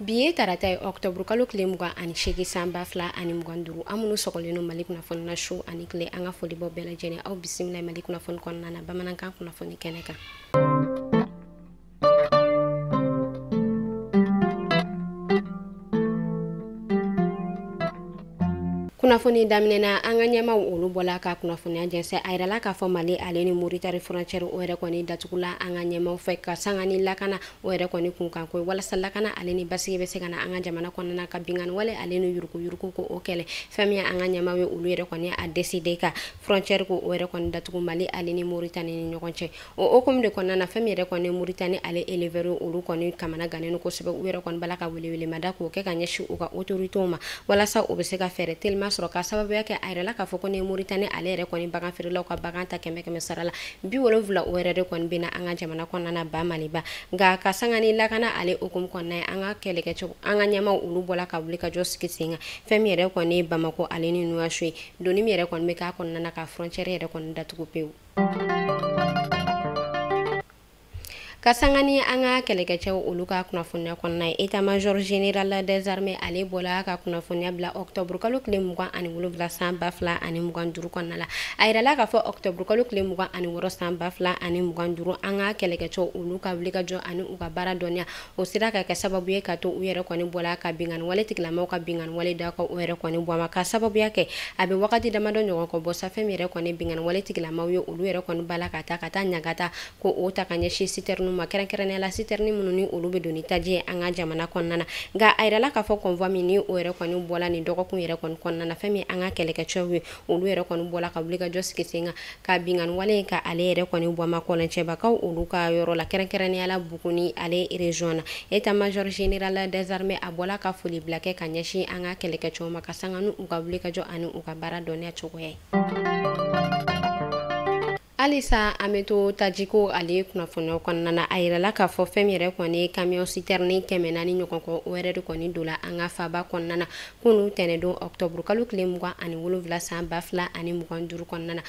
Bi ye tarata ye, octobre kalo tile 28, san 2025. An minnu sɔgɔlen don Mali kunnafoni na su ani tile, an ka foli bɔ bɛɛ lajɛlen. Aw bisimila Mali kunnafoni kɔnɔna na, bamanankan kunnafoni kɛnɛ kan. Kunnafoni daminɛna, an ka ɲɛmaw olu bɔla ka kunnafoniya jɛnsɛn. A yirala k'a fɔ Mali ale ni Moritani frontière o yɛrɛ kɔni datugula an ka ɲɛmaw fɛ ka sanga ni lakana o yɛrɛ kɔni kunkan ko, walasa lakana ale ni basigi bɛ se ka na an ka jamana kɔnɔna, ka binkanni wale ale ni yuruku yuruku ko o kɛlɛ. Fɛn min ye an ka ɲɛmaw ye, olu yɛrɛ kɔni a décidé ka frontière ko o yɛrɛ kɔni datugu Mali ale ni Moritani ni ɲɔgɔn cɛ. O hukumu de kɔnɔna na, fɛn min yɛrɛ kɔni Moritani ale éleveurs, olu kɔni kamana gannen kosɛbɛ. U yɛrɛ kɔni bala ka welewelemada k'o kɛ ka ɲɛsin u ka autorités ma, walasa u bɛ se ka fɛɛrɛ telima sɔrɔ, ka sababuya kɛ a yɛrɛ la k'a fɔ ko ni Moritani ale yɛrɛ kɔni bagan feerelaw ka bagan ta 100 100 sara la, 70 o yɛrɛ de kɔni bɛ na an ka jamana kɔnɔna na ba Maliba. Nka ka sanga ni lakana ale hukumu kɔnɔna ye, an ka kɛlɛkɛcɛw, an ka ɲɛmaw olu bɔla ka wuli ka jɔ sigi sen kan. Fɛn min yɛrɛ kɔni ye Bamako ale ni Nouakchott ye, doni min yɛrɛ kɔni bɛ k'a kɔnɔna na, ka frontière yɛrɛ kɔni datugu pewu. Ka sanga ni an ka kɛlɛkɛcɛw olu ka kunnafoniya kɔnɔna ye, état major général des armées ale bɔla ka kunnafoniya bila octobre kalo tile 27, san 2025 kɔnɔna la. A yirala k'a fɔ octobre kalo tile 26, san 2025, an ka kɛlɛkɛcɛw olu ka wulikajɔ ani u ka baara dɔnniya, o sera ka kɛ sababu ye ka to u yɛrɛ kɔni bɔla ka binkanni wale tigilamaw ka binkanni wale da ka o yɛrɛ kɔni bɔ a ma, ka sababuya kɛ a bɛ wagati damadɔ ɲɔgɔn kɔ bɔ sa. Fɛn min yɛrɛ kɔni binkanni wale tigilamaw ye, olu yɛrɛ kɔni bala ka taa ɲagata ko o ta ka ɲɛsin citerne ma, kɛrɛnkɛrɛnnenya la citerne minnu ni olu bɛ don ni taji ye an ka jamana kɔnɔna na. Nka a yirala k'a fɔ convoi min ni o yɛrɛ kɔni bɔla nin dɔgɔkun yɛrɛ kɔni kɔnɔna na, fɛn min an ka kɛlɛkɛcɛw ye, olu yɛrɛ kɔni bɔla ka wuli ka jɔ sigi sen kan ka binkanni wale in ka ale yɛrɛ kɔni bɔ a ma kɔlɔncɛbakaw olu ka yɔrɔ la, kɛrɛnkɛrɛnnenya la Buguni ale région na. État major général des armées a bɔla ka foli bila kɛ ka ɲɛsin an ka kɛlɛkɛcɛw ma, ka sanga ni u ka wuli ka jɔ ani u ka baara dɔnniya cogoya ye. Halisa an bɛ to tajiko ale kunnafoniyaw kɔnɔna na. A yirala k'a fɔ fɛn min yɛrɛ kɔni ye camion citerne 400 ɲɔgɔn kɔ, o yɛrɛ de kɔni donna an ka faba kɔnɔna na kunun tɛnɛndon, octobre kalo tile 27, san 2025 kɔnɔna na,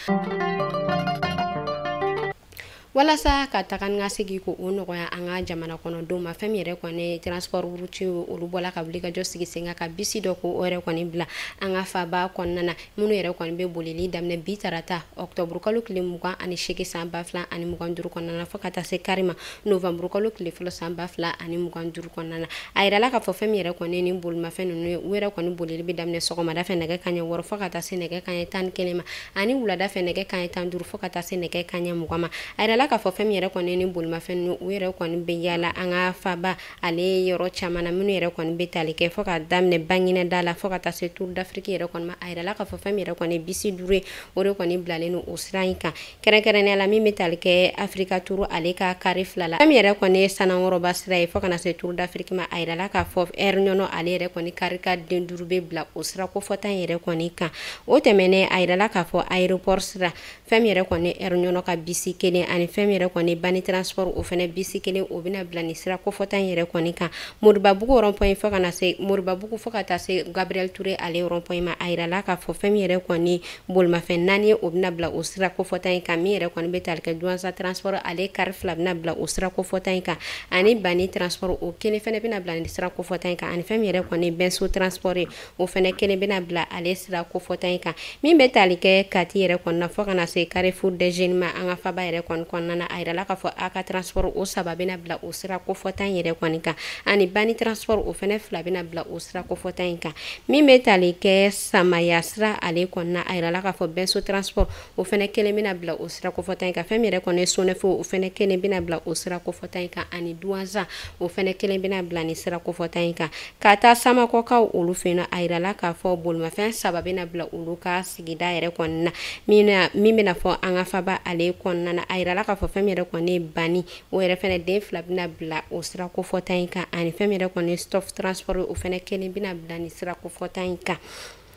walasa ka taga ni ka segin ko o nɔgɔya an ka jamana kɔnɔdenw ma. Fɛn min yɛrɛ kɔni transport routier, olu bɔla ka wuli ka jɔ sigi sen kan ka bisi dɔ ko o yɛrɛ kɔni bila an ka faba kɔnɔna na, minnu yɛrɛ kɔni bɛ bolili daminɛ bi tarata, octobre kalo tile 28, san 2025 kɔnɔna na, fo ka taa se kari ma, novembre kalo tile 1, san 2025 kɔnɔna na. A yirala k'a fɔ fɛn min yɛrɛ kɔni ni bolimafɛn ninnu ye, u yɛrɛ kɔni bolili bɛ daminɛ sɔgɔmada fɛ nɛgɛ kanɲɛ 6 fo ka taa se nɛgɛ kanɲɛ 11 ma, ani wulada fɛ nɛgɛ kanɲɛ 15 fo ka taa se nɛgɛ kanɲɛ 20 ma. A yirala k'a fɔ fɛn min yɛrɛ kɔni ni bolimafɛn ninnu, u yɛrɛ kɔni bɛ yaala an ka faba ale yɔrɔ caman na, minnu yɛrɛ kɔni bɛ tali kɛ fo ka daminɛ Banginɛda la fo ka taa se Tour d'Afrique yɛrɛ kɔni ma. A yirala k'a fɔ fɛn min yɛrɛ kɔni bisi 5 ye, o de kɔni bilalen don o sira in kan, kɛrɛnkɛrɛnnenya la min bɛ tali kɛ Africa Tour ale ka kari 2 la. Fɛn min yɛrɛ kɔni ye Sanankɔrɔba sira ye fo ka na se Tour d'Afrique ma, a yirala k'a fɔ Air Ɲɔnɔ ale yɛrɛ kɔni kari ka den 5 bɛ bila o sira kofɔta in yɛrɛ kɔni kan. O tɛmɛnen, a yirala k'a fɔ aéroport sira, fɛn min yɛrɛ kɔni Air Ɲɔnɔ ka bisi kelen ani fɛn min yɛrɛ kɔni Bani Transport, o fɛnɛ bisi kelen, o bɛna bila nin sira kofɔta in yɛrɛ kɔni kan, Moribabugu rond-point fo ka na se Moribabugu fo ka taa se Gabriel Touré ale rond-point ma. A yirala k'a fɔ fɛn min yɛrɛ kɔni bolimafɛn 4 ye, o bɛna bila o sira kofɔta in kan. Min yɛrɛ kɔni bɛ tali kɛ Douentza Transport ale kari 2 bɛna bila o sira kofɔta in kan, ani Bani Transport, o kelen fɛnɛ bɛna bila nin sira kofɔta in kan, ani fɛn min yɛrɛ kɔni Benso Transport ye, o fɛnɛ kelen bɛna bila ale sira kofɔta in kan. Min bɛ tali kɛ Kati yɛrɛ kɔni na fo ka na se Carrefour des Jeunes ma an ka faba yɛrɛ kɔni kɔnɔna na, a yirala k'a fɔ a ka transport o 3 bɛna bila o sira kofɔta in yɛrɛ kɔni kan, ani Bani Transport, o fɛnɛ 2 bɛna bila o sira kofɔta in kan. Min bɛ tali kɛ Samaya sira ale kɔnɔna, a yirala k'a fɔ Benso Transport, o fɛnɛ kelen bɛna bila o sira kofɔta in kan. Fɛn min yɛrɛ kɔni ye Sonɛfo, o fɛnɛ kelen bɛna bila o sira kofɔta in kan, ani Douentza, o fɛnɛ kelen bɛna bila nin sira kofɔta in kan. Ka taa Samakɔkaw olu fɛ yen nɔ, a yirala k'a fɔ bolimafɛn 3 bɛna bila olu ka sigida yɛrɛ kɔnɔna na, min bɛna fɔ an ka faba ale kɔnɔna na. A yirala k'a fɔ fɛn min yɛrɛ kɔni ye Bani, o yɛrɛ fɛnɛ den 2 bɛna bila o sira kofɔta in kan, ani fɛn min yɛrɛ kɔni ye Stop Transport, o fɛnɛ kelen bɛna bila nin sira kofɔta in kan.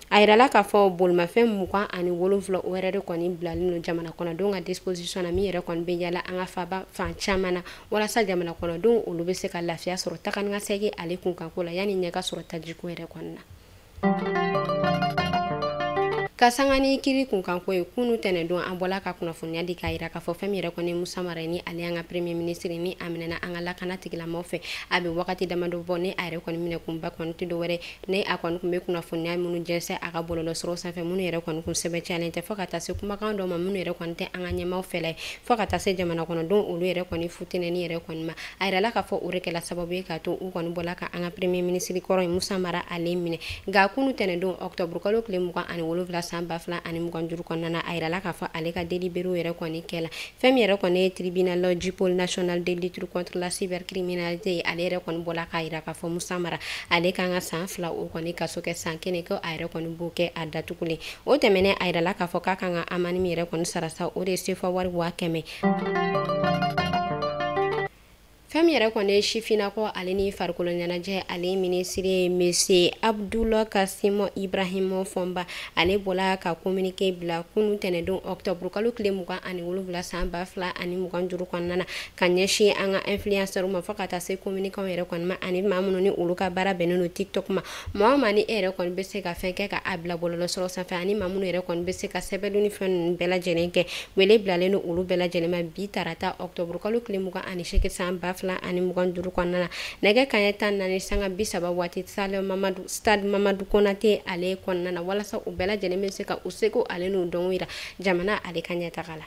A yirala k'a fɔ bolimafɛn 27, o yɛrɛ de kɔni bilalen don jamana kɔnɔdenw ka disposition na, min yɛrɛ kɔni bɛ yala an ka faba fan caman na, walasa jamana kɔnɔdenw olu bɛ se ka lafiya sɔrɔ taga ni ka segin ale kunkanko la, yanni ɲɛ ka sɔrɔ tajiko yɛrɛ kɔni na. Ka sanga ni kiri kunkanko ye, kunu tɛnɛdon an bɔla ka kunnafoniya di k'a yira k'a fɔ fɛn min yɛrɛ kɔni Musa Mara ni ale y'an ka premier ministre ni a minɛna an ka lakana tigilamaw fɛ, a bɛ wagati damadɔ bɔ. Ni a yɛrɛ kɔni minɛ kunba kɔni tɛ dɔwɛrɛ, ni a kɔni tun bɛ kunnafoniya minnu jɛnsɛn a ka bɔlɔlɔsɔrɔ sanfɛ, minnu yɛrɛ kɔni kun sɛbɛntiyalen tɛ, fo ka taa se kumakan dɔw ma minnu yɛrɛ kɔni tɛ an ka ɲɛmaaw fɛla ye, fo ka taa se jamana kɔnɔdenw olu yɛrɛ kɔni futinɛni yɛrɛ kɔni ma. A yirala k'a fɔ o de kɛla sababu ye k'a to u kɔni bɔla ka an ka premier ministre kɔrɔ ye Musa Mara ale minɛ. Nka kunu tɛnɛdon octobre kalo tile 27 san 2025 kɔnɔna na, a yirala k'a fɔ ale ka délibéré yɛrɛ kɔni kɛla. Fɛn min yɛrɛ kɔni ye tribunal du pôle national de lutte contre la cybercriminalité ye, ale yɛrɛ kɔni bɔla k'a yira k'a fɔ Musa Mara ale kan ka san 2 o kɔni kaso kɛ, san 1 ko a yɛrɛ kɔni b'o kɛ a datugulen. O tɛmɛnen, a yirala k'a fɔ k'a kan ka amani min yɛrɛ kɔni sara sa, o de ye sefa wari 100 000. Fɛn min yɛrɛ kɔni ye sifinnakɔ ale ni farikolo ɲɛnajɛ ale minisiri ye, monsieur Abdoul Kassim Ibrahim Fomba, ale bɔla ka communiqué bila kunu tɛnɛdon octobre kalo tile 27 san 2025 kɔnɔna na, ka ɲɛsin an ka influenceur ma, fo ka taa se communicant yɛrɛ kɔni ma, ani maa minnu ni olu ka baara bɛnnen don TikTok ma. Maa o maa ni e yɛrɛ kɔni bɛ se ka fɛn kɛ ka a bila bɔlɔlɔsɔrɔ sanfɛ, ani maa minnu yɛrɛ kɔni bɛ se ka sɛbɛnni ni fɛn ninnu bɛɛ lajɛlen kɛ, wele bilalen don olu bɛɛ lajɛlen ma bi tarata octobre kalo tile 28 san 2025 kɔnɔna na, nɛgɛ kanɲɛ 14 sanga 30 waati, stade Mamadu Konate ale kɔnɔna na, walasa u bɛɛ lajɛlen bɛ se ka u seko ale n'u dɔnko yira jamana ale ka ɲɛtaga la.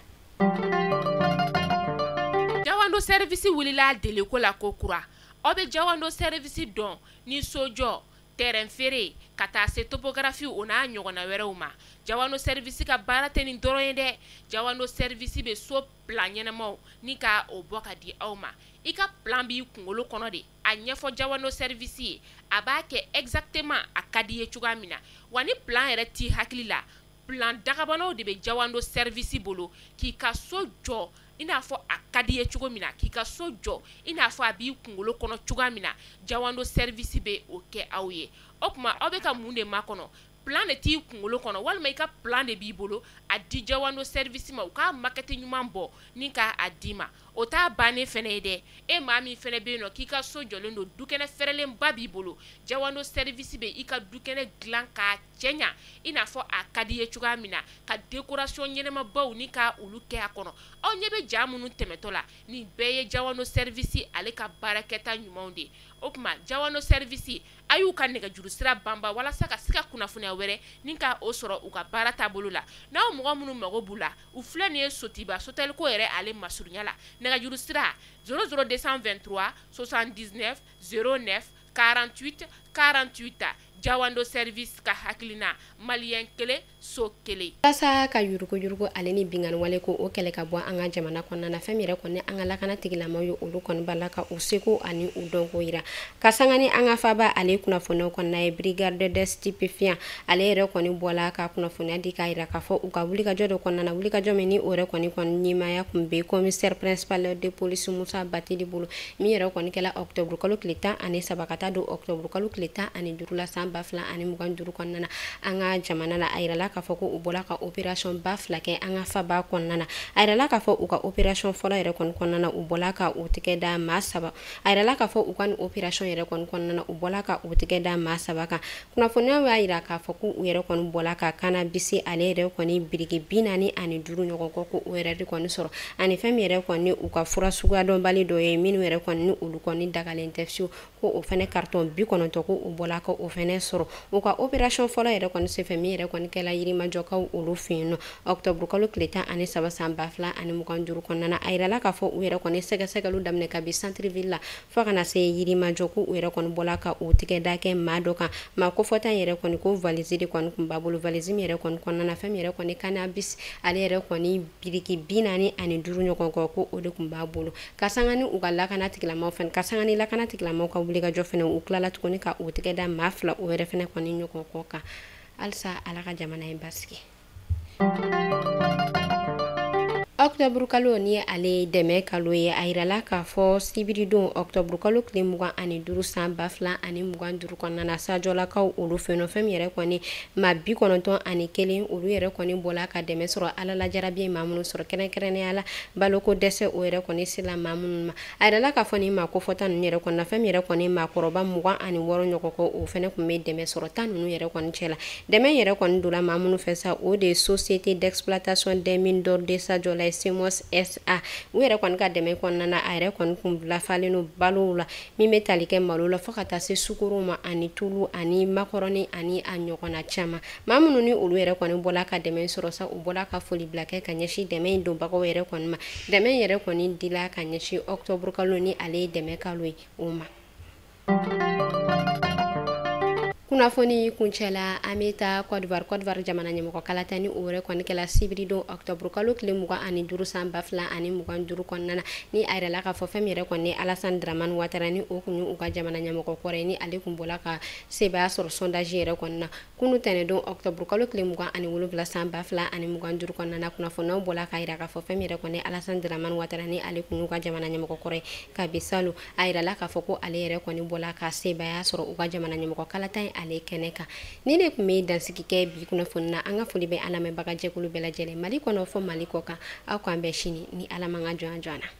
Jawando Service wulila deliko la ko kura. Aw bɛ Jawando Service dɔn ni sojɔ, terrain feere, ka taa se topographie, o n'a ɲɔgɔnna wɛrɛw ma. Jawando Service ka baara tɛ nin dɔrɔn ye dɛ. Jawando Service bɛ so plan ɲɛnamaw ni ka o bɔ ka di aw ma. I ka plan b'i kunkolo kɔnɔ de, a ɲɛfɔ Jawando Service ye, a b'a kɛ exactement a ka di ye cogoya min na. Wa ni plan yɛrɛ t'i hakili la, plan dagabanaw de bɛ Jawando Service bolo k'i ka so jɔ i n'a fɔ a ka di ye cogo min na, k'i ka so jɔ i n'a fɔ a b'i kunkolo kɔnɔ cogoya min na. Jawando Service bɛ o kɛ aw ye. O tuma aw bɛ ka mun de makɔnɔ? Plan de t'i kunkolo kɔnɔ, walima i ka plan de b'i bolo, a di Jawando Service ma, u k'a maquette ɲuman bɔ ni k'a d'i ma. O t'a bannen fɛnɛ ye dɛ. E maa min fɛnɛ bɛ yen nɔ k'i ka so jɔlen don, dukɛnɛ fɛrɛlenba b'i bolo, Jawando Service bɛ i ka dukɛnɛ dilan k'a cɛɲa i n'a fɔ a ka di ye cogoya min na, ka décoration ɲɛnamabaw ni ka olu kɛ a kɔnɔ. Aw ɲɛ bɛ ja minnu tɛmɛtɔ la, nin bɛɛ ye Jawando Service ale ka baarakɛta ɲumanw de ye. O tuma Jawando Service, a y'u ka nɛgɛjuru sira banba walasa ka se ka kunnafoniya wɛrɛ ni ka o sɔrɔ u ka baara taabolo la. N'aw mɔgɔ minnu mago b'u la, u filɛ nin ye Sotiba Sotelko yɛrɛ ale masurunya la, nɛgɛjuru sira 00223 79 09 48 48. Jawando Service ka hakilina, maliyɛn kelen so kelen. Walasa ka yuruguyurugu ale ni binkanni wale ko o kɛlɛ ka bɔ an ka jamana kɔnɔna na, fɛn min yɛrɛ kɔni an ka lakana tigilamaw ye, olu kɔni b'a la ka u seko ani u dɔnko yira. Ka sanga ni an ka faba ale kunnafoniyaw kɔnɔna ye, brigade des stupéfiants ale yɛrɛ kɔni bɔla ka kunnafoniya di k'a yira k'a fɔ u ka wulikajɔ dɔ kɔnɔna na, wulikajɔ min ni o yɛrɛ kɔni ɲɛmaaya tun bɛ commissaire principal de police Musa Batili bolo, min yɛrɛ kɔni kɛla octobre kalo tile 13 ka taa don octobre kalo tile 15 la san 2025 kɔnɔna na an ka jamana la. A yirala k'a fɔ ko u bɔla ka opération ba fila kɛ an ka faba kɔnɔna na. A yirala k'a fɔ u ka opération fɔlɔ yɛrɛ kɔni kɔnɔna na, u bɔla ka u tɛgɛ da maa saba. A yirala k'a fɔ u ka nin opération yɛrɛ kɔni kɔnɔna na, u bɔla ka u tɛgɛ da maa saba kan. Kunnafoniyaw y'a yira k'a fɔ ko u yɛrɛ kɔni bɔla ka cannabis ale yɛrɛ kɔni biriki 45 ɲɔgɔn kɔ, ko o yɛrɛ de kɔni sɔrɔ, ani fɛn min yɛrɛ kɔni u ka fura suguya dɔnbali dɔ ye, minnu yɛrɛ kɔni ni olu kɔni dagalen tɛ fiyewu, ko o fɛnɛ carton 90, ko u bɔla ka o fɛnɛ sɔrɔ. U ka opération fɔlɔ yɛrɛ kɔni senfɛ, min yɛrɛ kɔni kɛla Yirimajɔkaw olu fɛ yen nɔ octobre kalo tile 13 san 2025 kɔnɔna na, a yirala k'a fɔ u yɛrɛ kɔni sɛgɛsɛgɛliw daminɛ kabi centre ville la fo ka na se Yirimajɔ, ko u yɛrɛ kɔni bɔla ka u tigɛ da kɛ maa dɔ kan. Maa kofɔta yɛrɛ kɔni, ko valise de kɔni tun b'a bolo, valise min yɛrɛ kɔni kɔnɔna na, fɛn min yɛrɛ kɔni cannabis ale yɛrɛ kɔni biriki 45 ɲɔgɔn kɔ, ko o de tun b'a bolo. Ka sanga ni u ka lakana tigilamaw fɛnɛ, ka sanga ni lakana tigilamaw ka wulikajɔ fɛnɛ, u tilala tuguni ka u tigɛ da maa fila o yɛrɛ fɛnɛ kɔni ɲɔgɔn kɔ kan. Halisa Ala ka jamana in basigi. Octobre kalo ni ale dɛmɛ kalo ye, a yirala k'a fɔ sibiridon octobre kalo tile 25 san 2025 kɔnɔna na, Sajɔlakaw olu fɛ yen, fɛn min yɛrɛ kɔni maa 91, olu yɛrɛ kɔni bɔla ka dɛmɛ sɔrɔ. Ala lajarabi ye maa minnu sɔrɔ, kɛrɛnkɛrɛnnenya la baloko dɛsɛ o yɛrɛ kɔni sela maa minnu ma. A yirala k'a fɔ nin maa kofɔta ninnu yɛrɛ kɔni na, fɛn min yɛrɛ kɔni maakɔrɔba 26 ɲɔgɔn kɔ, o fɛnɛ tun bɛ dɛmɛ sɔrɔ ta ninnu yɛrɛ kɔni cɛ la. Dɛmɛ yɛrɛ kɔni donna maa minnu fɛ sa, o de ye Société d'exploitation des mines d'or de Sajɔla ye, SEMOS SA. U yɛrɛ kɔni ka dɛmɛ kɔnɔna na, a yɛrɛ kɔni kun lafalen don balow la, min bɛ tali kɛ malo la fo ka taa se sukaro ma, ani tulu, ani makɔrɔni, ani a ɲɔgɔnna caman. Maa minnu ni olu yɛrɛ kɔni bɔla ka dɛmɛ sɔrɔ sa, u bɔla ka foli bila kɛ ka ɲɛsin dɛmɛ in donbagaw yɛrɛ kɔni ma. Dɛmɛ yɛrɛ kɔni dila ka ɲɛsin octobre kalo ni ale ye dɛmɛ kalo ye o ma. Kunnafoni kuncɛla, an bɛ taa Côte d'Ivoire. Côte d'Ivoire jamana ɲɛmɔgɔ kalata ni o yɛrɛ kɔni kɛla sibiridon octobre kalo tile 25 san 2025 kɔnɔna na, ni a yɛrɛ la k'a fɔ fɛn min yɛrɛ kɔni Alassane Dramane Ouattara, ni o kun ye u ka jamana ɲɛmɔgɔ kɔrɔ ye, ni ale kun bɔla ka sebaaya sɔrɔ sondage yɛrɛ kɔni na kunu tɛnɛdon octobre kalo tile 27 san 2025 kɔnɔna na. Kunnafoniyaw bɔla k'a yira k'a fɔ fɛn min yɛrɛ kɔni Alassane Dramane Ouattara, ni ale kun y'u ka jamana ɲɛmɔgɔ kɔrɔ ye kabi salon, a yirala k'a fɔ ko ale yɛrɛ kɔni bɔla ka sebaaya sɔrɔ u ka jamana ɲɛmɔgɔ kalata in ale kɛnɛ kan. Ni ne tun bɛ dansigi kɛ bi kunnafoni na. An ka foli bɛ an lamɛnbaga jɛkulu bɛɛ lajɛlen, Mali kɔnɔ fɔ Mali kɔ kan. Aw k'an bɛn sini ni Ala man ka jɔn jɔn na.